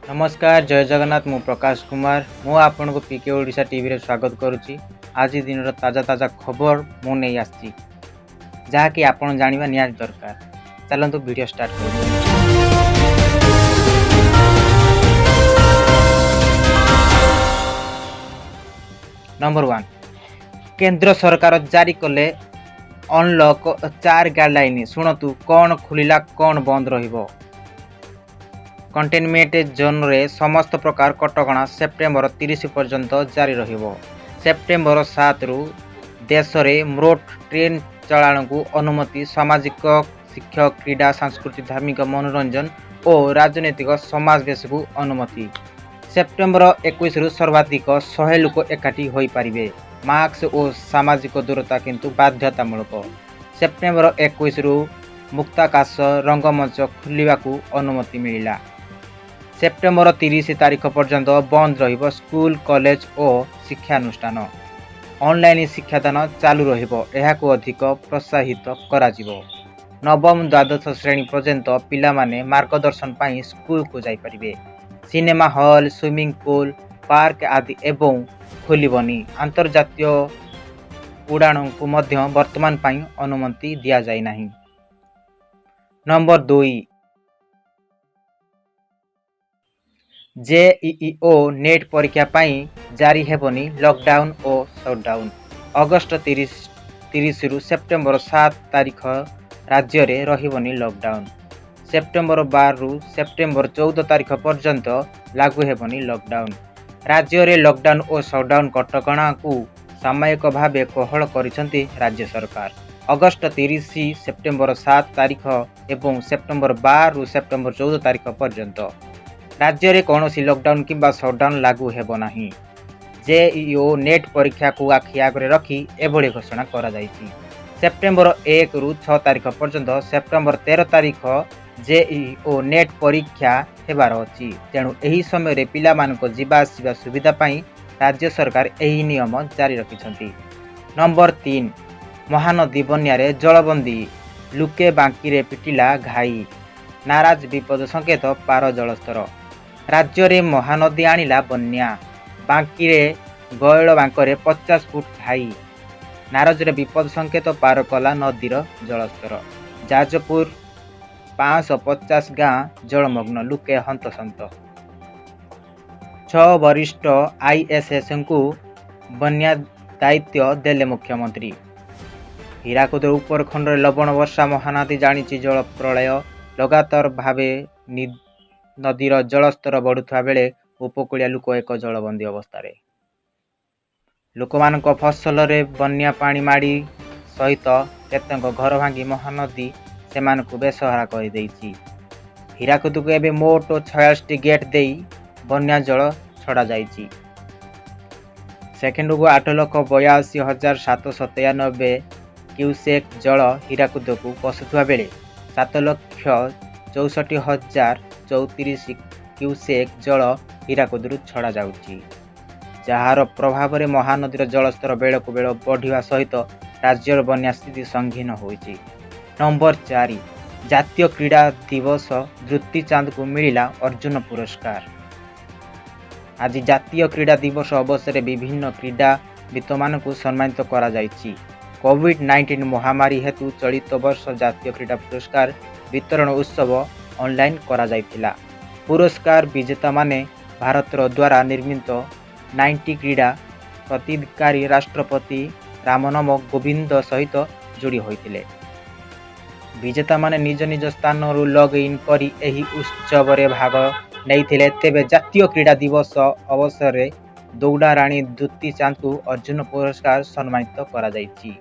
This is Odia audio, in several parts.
ନମସ୍କାର, ଜୟ ଜଗନ୍ନାଥ। ମୁଁ ପ୍ରକାଶ କୁମାର, ମୁଁ ଆପଣଙ୍କୁ ପିକେ ଓଡ଼ିଶା ଟିଭିରେ ସ୍ୱାଗତ କରୁଛି। ଆଜି ଦିନର ତାଜା ତାଜା ଖବର ମୁଁ ନେଇ ଆସିଛି, ଯାହାକି ଆପଣ ଜାଣିବା ନିହାତି ଦରକାର। ଚାଲନ୍ତୁ, ଭିଡ଼ିଓ ଷ୍ଟାର୍ଟ କରୁଛି। ନମ୍ବର 1, କେନ୍ଦ୍ର ସରକାର ଜାରି କଲେ ଅନଲକ୍ 4 ଗାଇଡ଼ଲାଇନ୍। ଶୁଣନ୍ତୁ, କ'ଣ ଖୋଲିଲା, କ'ଣ ବନ୍ଦ ରହିବ। କଣ୍ଟେନମେଣ୍ଟ ଜୋନ୍ରେ ସମସ୍ତ ପ୍ରକାର କଟକଣା ସେପ୍ଟେମ୍ବର 30 ପର୍ଯ୍ୟନ୍ତ ଜାରି ରହିବ। ସେପ୍ଟେମ୍ବର 7ରୁ ଦେଶରେ ମୋଟ ଟ୍ରେନ୍ ଚାଳଣାକୁ ଅନୁମତି। ସାମାଜିକ, ଶିକ୍ଷା, କ୍ରୀଡ଼ା, ସାଂସ୍କୃତିକ, ଧାର୍ମିକ, ମନୋରଞ୍ଜନ ଓ ରାଜନୈତିକ ସମାବେଶକୁ ଅନୁମତି। ସେପ୍ଟେମ୍ବର 21ରୁ ସର୍ବାଧିକ 100 ଲୋକ ଏକାଠି ହୋଇପାରିବେ। ମାସ୍କ ଓ ସାମାଜିକ ଦୂରତା କିନ୍ତୁ ବାଧ୍ୟତାମୂଳକ। ସେପ୍ଟେମ୍ବର 21ରୁ ମୁକ୍ତାକାଶ ରଙ୍ଗମଞ୍ଚ ଖୋଲିବାକୁ ଅନୁମତି ମିଳିଲା। ସେପ୍ଟେମ୍ବର 30 ତାରିଖ ପର୍ଯ୍ୟନ୍ତ ବନ୍ଦ ରହିବ ସ୍କୁଲ, କଲେଜ ଓ ଶିକ୍ଷାନୁଷ୍ଠାନ। ଅନଲାଇନ୍ ଶିକ୍ଷାଦାନ ଚାଲୁ ରହିବ, ଏହାକୁ ଅଧିକ ପ୍ରୋତ୍ସାହିତ କରାଯିବ। ନବମ ଦ୍ୱାଦଶ ଶ୍ରେଣୀ ପର୍ଯ୍ୟନ୍ତ ପିଲାମାନେ ମାର୍ଗଦର୍ଶନ ପାଇଁ ସ୍କୁଲକୁ ଯାଇପାରିବେ। Cinema hall, swimming pool, park ଆଦି ଏବଂ ଖୋଲିବନି। ଆନ୍ତର୍ଜାତୀୟ ଉଡ଼ାଣକୁ ମଧ୍ୟ ବର୍ତ୍ତମାନ ପାଇଁ ଅନୁମତି ଦିଆଯାଇନାହିଁ। ନମ୍ବର 2, ଜେଇଇ ଓ ନେଟ୍ ପରୀକ୍ଷା ପାଇଁ ଜାରି ହେବନି ଲକଡାଉନ୍ ଓ ସଟଡାଉନ୍। ଅଗଷ୍ଟ 30ରୁ ସେପ୍ଟେମ୍ବର 7 ତାରିଖ ରାଜ୍ୟରେ ରହିବନି ଲକଡାଉନ୍। ସେପ୍ଟେମ୍ବର 12ରୁ ସେପ୍ଟେମ୍ବର 14 ତାରିଖ ପର୍ଯ୍ୟନ୍ତ ଲାଗୁ ହେବନି ଲକଡାଉନ୍। ରାଜ୍ୟରେ ଲକଡାଉନ୍ ଓ ସଟଡାଉନ୍ କଟକଣାକୁ ସାମୟିକ ଭାବେ କୋହଳ କରିଛନ୍ତି ରାଜ୍ୟ ସରକାର। ଅଗଷ୍ଟ 30, ସେପ୍ଟେମ୍ବର 7 ତାରିଖ ଏବଂ ସେପ୍ଟେମ୍ବର 12ରୁ ସେପ୍ଟେମ୍ବର 14 ତାରିଖ ପର୍ଯ୍ୟନ୍ତ ରାଜ୍ୟରେ କୌଣସି ଲକଡାଉନ୍ କିମ୍ବା ସଟଡାଉନ୍ ଲାଗୁ ହେବ ନାହିଁ। ଜେଇଇ ଓ ନେଟ୍ ପରୀକ୍ଷାକୁ ଆଖି ଆଗରେ ରଖି ଏଭଳି ଘୋଷଣା କରାଯାଇଛି। ସେପ୍ଟେମ୍ବର 1ରୁ 6 ତାରିଖ ପର୍ଯ୍ୟନ୍ତ, ସେପ୍ଟେମ୍ବର 13 ତାରିଖ ଜେଇଇ ଓ ନେଟ୍ ପରୀକ୍ଷା ହେବାର ଅଛି। ତେଣୁ ଏହି ସମୟରେ ପିଲାମାନଙ୍କ ଯିବା ଆସିବା ସୁବିଧା ପାଇଁ ରାଜ୍ୟ ସରକାର ଏହି ନିୟମ ଜାରି ରଖିଛନ୍ତି। ନମ୍ବର 3, ମହାନଦୀ ବନ୍ୟାରେ ଜଳବନ୍ଦୀ ଲୁକେ, ବାଙ୍କିରେ ପିଟିଲା ଘାଇ। ନାରାଜ ବିପଦ ସଂକେତ ପାର ଜଳସ୍ତର। ରାଜ୍ୟରେ ମହାନଦୀ ଆଣିଲା ବନ୍ୟା। ବାଙ୍କିରେ ଗୟଳ ବାଙ୍କରେ 50 ଫୁଟ ଘାଇ। ନାରଜରେ ବିପଦ ସଂକେତ ପାର କଲା ନଦୀର ଜଳସ୍ତର। ଯାଜପୁର 550 ଗାଁ ଜଳମଗ୍ନ, ଲୋକେ ହନ୍ତସନ୍ତ। ଛଅ ବରିଷ୍ଠ ଆଇଏଏସ୍ଙ୍କୁ ବନ୍ୟା ଦାୟିତ୍ୱ ଦେଲେ ମୁଖ୍ୟମନ୍ତ୍ରୀ। ହୀରାକୁଦ ଉପରଖଣ୍ଡରେ ଲବଣ ବର୍ଷା, ମହାନଦୀ ଆଣିଛି ଜଳ ପ୍ରଳୟ। ଲଗାତାର ଭାବେ ନଦୀର ଜଳସ୍ତର ବଢ଼ୁଥିବା ବେଳେ ଉପକୂଳିଆ ଲୋକ ଏକ ଜଳବନ୍ଦୀ ଅବସ୍ଥାରେ। ଲୋକମାନଙ୍କ ଫସଲରେ ବନ୍ୟା ପାଣି ମାଡ଼ି ସହିତ କେତେକ ଘର ଭାଙ୍ଗି ମହାନଦୀ ସେମାନଙ୍କୁ ବେସହାରା କରିଦେଇଛି। ହୀରାକୁଦକୁ ଏବେ ମୋଟ 46ଟି ଗେଟ୍ ଦେଇ ବନ୍ୟା ଜଳ ଛଡ଼ାଯାଇଛି। ସେକେଣ୍ଡକୁ 8,82,793 କ୍ୟୁସେକ୍ ଜଳ ହୀରାକୁଦକୁ ପଶୁଥିବା ବେଳେ 7,64,034 କ୍ୟୁସେକ୍ ଜଳ ହୀରାକୁଦରୁ ଛଡ଼ାଯାଉଛି। ଯାହାର ପ୍ରଭାବରେ ମହାନଦୀର ଜଳସ୍ତର ବେଳକୁ ବେଳ ବଢ଼ିବା ସହିତ ରାଜ୍ୟର ବନ୍ୟା ସ୍ଥିତି ସଙ୍ଗୀନ ହୋଇଛି। ନମ୍ବର 4, ଜାତୀୟ କ୍ରୀଡ଼ା ଦିବସ, ଦୂତୀ ଚାନ୍ଦଙ୍କୁ ମିଳିଲା ଅର୍ଜୁନ ପୁରସ୍କାର। ଆଜି ଜାତୀୟ କ୍ରୀଡ଼ା ଦିବସ ଅବସରରେ ବିଭିନ୍ନ କ୍ରୀଡ଼ାବିତମାନଙ୍କୁ ସମ୍ମାନିତ କରାଯାଇଛି। କୋଭିଡ-19 ମହାମାରୀ ହେତୁ ଚଳିତ ବର୍ଷ ଜାତୀୟ କ୍ରୀଡ଼ା ପୁରସ୍କାର ବିତରଣ ଉତ୍ସବ ଅନଲାଇନ୍ କରାଯାଇଥିଲା। ପୁରସ୍କାର ବିଜେତାମାନେ ଭାରତର ଦ୍ୱାରା ନିର୍ମିତ 90 କ୍ରୀଡ଼ା ପ୍ରତିକାରୀ ରାଷ୍ଟ୍ରପତି ରାମନାଥ କୋବିନ୍ଦ ସହିତ ଯୋଡ଼ି ହୋଇଥିଲେ। ବିଜେତାମାନେ ନିଜ ନିଜ ସ୍ଥାନରୁ ଲଗ୍ ଇନ୍ କରି ଏହି ଉତ୍ସବରେ ଭାଗ ନେଇଥିଲେ। ତେବେ ଜାତୀୟ କ୍ରୀଡ଼ା ଦିବସ ଅବସରରେ ଦୌଡ଼ା ରାଣୀ ଦୂତୀ ଚାନ୍ଦଙ୍କୁ ଅର୍ଜୁନ ପୁରସ୍କାର ସମ୍ମାନିତ କରାଯାଇଛି।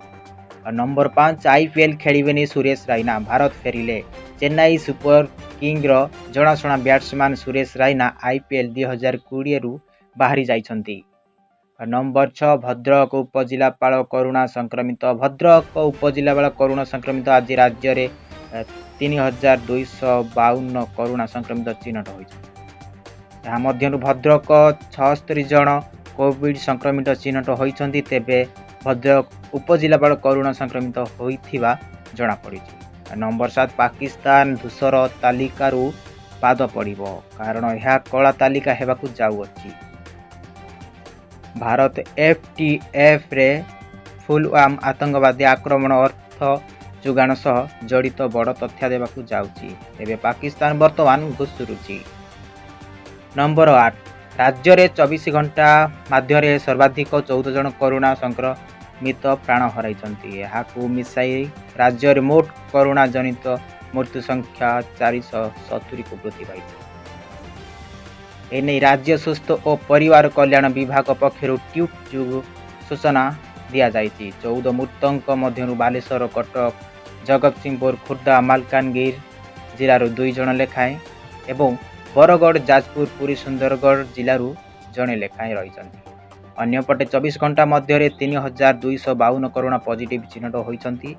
ନମ୍ବର 5, ଆଇପିଏଲ୍ ଖେଳିବେନି ସୁରେଶ ରାଇନା, ଭାରତ ଫେରିଲେ। ଚେନ୍ନାଇ ସୁପର କିଙ୍ଗର ଜଣାଶୁଣା ବ୍ୟାଟ୍ସମ୍ୟାନ୍ ସୁରେଶ ରାଇନା ଆଇପିଏଲ୍ 2020ରୁ ବାହାରି ଯାଇଛନ୍ତି। ନମ୍ବର 6, ଭଦ୍ରକ ଉପଜିଲ୍ଲାପାଳ କରୋନା ସଂକ୍ରମିତ। ଭଦ୍ରକ ଉପଜିଲ୍ଲାପାଳ କରୋନା ସଂକ୍ରମିତ। ଆଜି ରାଜ୍ୟରେ 3252 କରୋନା ସଂକ୍ରମିତ ଚିହ୍ନଟ ହୋଇଛନ୍ତି। ଏହା ମଧ୍ୟରୁ ଭଦ୍ରକ 76 ଜଣ କୋଭିଡ ସଂକ୍ରମିତ ଚିହ୍ନଟ ହୋଇଛନ୍ତି। ତେବେ ଭଦ୍ରକ ଉପଜିଲ୍ଲାପାଳ କରୋନା ସଂକ୍ରମିତ ହୋଇଥିବା ଜଣାପଡ଼ିଛି। ନମ୍ବର 7, ପାକିସ୍ତାନ ଧୂସର ତାଲିକାରୁ ବାଦ ପଡ଼ିବ, କାରଣ ଏହା କଳା ତାଲିକା ହେବାକୁ ଯାଉଅଛି। ଭାରତ ଏଫଏଟିଏଫରେ ପୁଲୱାମା ଆତଙ୍କବାଦୀ ଆକ୍ରମଣ ଅର୍ଥ ଯୋଗାଣ ସହ ଜଡ଼ିତ ବଡ଼ ତଥ୍ୟ ଦେବାକୁ ଯାଉଛି। ତେବେ ପାକିସ୍ତାନ ବର୍ତ୍ତମାନ ଘୁଷୁରୁଛି। ନମ୍ବର 8, ରାଜ୍ୟରେ 24 ଘଣ୍ଟା ମଧ୍ୟରେ ସର୍ବାଧିକ 14 ଜଣ କରୋନା ସଂକ୍ରମିତ ପ୍ରାଣ ହରାଇଛନ୍ତି। ଏହାକୁ ମିଶାଇ ରାଜ୍ୟରେ ମୋଟ କରୋନା ଜନିତ ମୃତ୍ୟୁ ସଂଖ୍ୟା 470କୁ ବୃଦ୍ଧି ପାଇଛି। ଏନେଇ ରାଜ୍ୟ ସ୍ୱାସ୍ଥ୍ୟ ଓ ପରିବାର କଲ୍ୟାଣ ବିଭାଗ ପକ୍ଷରୁ ଟ୍ୱିଟ୍ ଯୋଗେ ସୂଚନା ଦିଆଯାଇଛି। 14 ମୃତକଙ୍କ ମଧ୍ୟରୁ ବାଲେଶ୍ୱର, କଟକ, ଜଗତସିଂହପୁର, ଖୋର୍ଦ୍ଧା, ମାଲକାନଗିରି ଜିଲ୍ଲାରୁ ଦୁଇ ଜଣ ଲେଖାଏଁ ଏବଂ ବରଗଡ଼, ଯାଜପୁର, ପୁରୀ, ସୁନ୍ଦରଗଡ଼ ଜିଲ୍ଲାରୁ ଜଣେ ଲେଖାଏଁ ରହିଛନ୍ତି। ଅନ୍ୟପଟେ 24 ଘଣ୍ଟା ମଧ୍ୟରେ 3252 କରୋନା ପଜିଟିଭ୍ ଚିହ୍ନଟ ହୋଇଛନ୍ତି।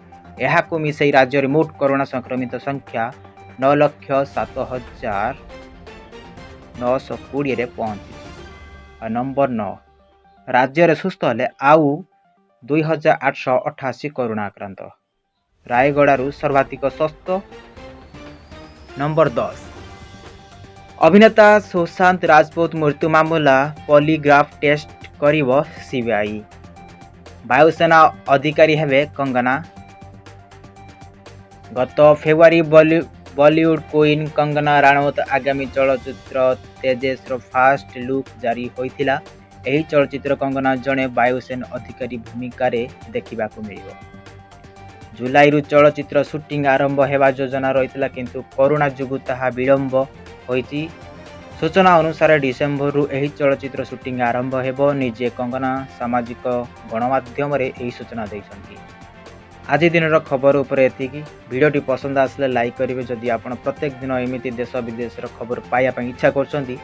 ଏହାକୁ ମିଶାଇ ରାଜ୍ୟରେ ମୋଟ କରୋନା ସଂକ୍ରମିତ ସଂଖ୍ୟା 9,07,920ରେ ପହଞ୍ଚିଛି। ଆଉ ନମ୍ବର 9, ରାଜ୍ୟରେ ସୁସ୍ଥ ହେଲେ ଆଉ 2888 କରୋନା ଆକ୍ରାନ୍ତ। ରାୟଗଡ଼ାରୁ ସର୍ବାଧିକ ସୁସ୍ଥ। ନମ୍ବର 10, ଅଭିନେତା ସୁଶାନ୍ତ ରାଜପୁତ ମୃତ୍ୟୁ ମାମଲା ପଲିଗ୍ରାଫ ଟେଷ୍ଟ କରିବ ସିବିଆଇ। ବାୟୁସେନା ଅଧିକାରୀ ହେବେ କଙ୍ଗନା। ଗତ ଫେବୃଆରୀ ବଲିଉଡ କୁଇନ୍ କଙ୍ଗନା ରାଣୌତ ଆଗାମୀ ଚଳଚ୍ଚିତ୍ର ତେଜସର ଫାଷ୍ଟ ଲୁକ୍ ଜାରି ହୋଇଥିଲା। ଏହି ଚଳଚ୍ଚିତ୍ର କଙ୍ଗନା ଜଣେ ବାୟୁସେନା ଅଧିକାରୀ ଭୂମିକାରେ ଦେଖିବାକୁ ମିଳିବ। ଜୁଲାଇରୁ ଚଳଚ୍ଚିତ୍ର ସୁଟିଂ ଆରମ୍ଭ ହେବା ଯୋଜନା ରହିଥିଲା, କିନ୍ତୁ କରୋନା ଯୋଗୁଁ ତାହା ବିଳମ୍ବ ହୋଇଛି। ସୂଚନା ଅନୁସାରେ, ଡିସେମ୍ବରରୁ ଏହି ଚଳଚ୍ଚିତ୍ର ସୁଟିଂ ଆରମ୍ଭ ହେବ। ନିଜେ କଙ୍ଗନା ସାମାଜିକ ଗଣମାଧ୍ୟମରେ ଏହି ସୂଚନା ଦେଇଛନ୍ତି। ଆଜି ଦିନର ଖବର ଉପରେ ଏତିକି। ଭିଡ଼ିଓଟି ପସନ୍ଦ ଆସିଲେ ଲାଇକ୍ କରିବେ। ଯଦି ଆପଣ ପ୍ରତ୍ୟେକ ଦିନ ଏମିତି ଦେଶ ବିଦେଶର ଖବର ପାଇବା ପାଇଁ ଇଚ୍ଛା କରୁଛନ୍ତି,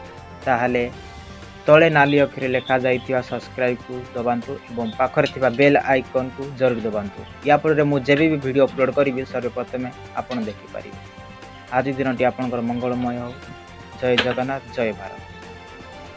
ତାହେଲେ ତଳେ ନାଲି ଅକ୍ଷରରେ ଲେଖାଯାଇଥିବା ସବସ୍କ୍ରାଇବକୁ ଦବାନ୍ତୁ ଏବଂ ପାଖରେ ଥିବା ବେଲ୍ ଆଇକନ୍କୁ ଜରୁର ଦବାନ୍ତୁ। ୟା ଫଳରେ ମୁଁ ଯେବେ ବି ଭିଡ଼ିଓ ଅପଲୋଡ଼ କରିବି, ସର୍ବପ୍ରଥମେ ଆପଣ ଦେଖିପାରିବେ। ଆଜି ଦିନଟି ଆପଣଙ୍କର ମଙ୍ଗଳମୟ ହେଉ। ଜୟ ଜଗନ୍ନାଥ, ଜୟ ଭାରତ।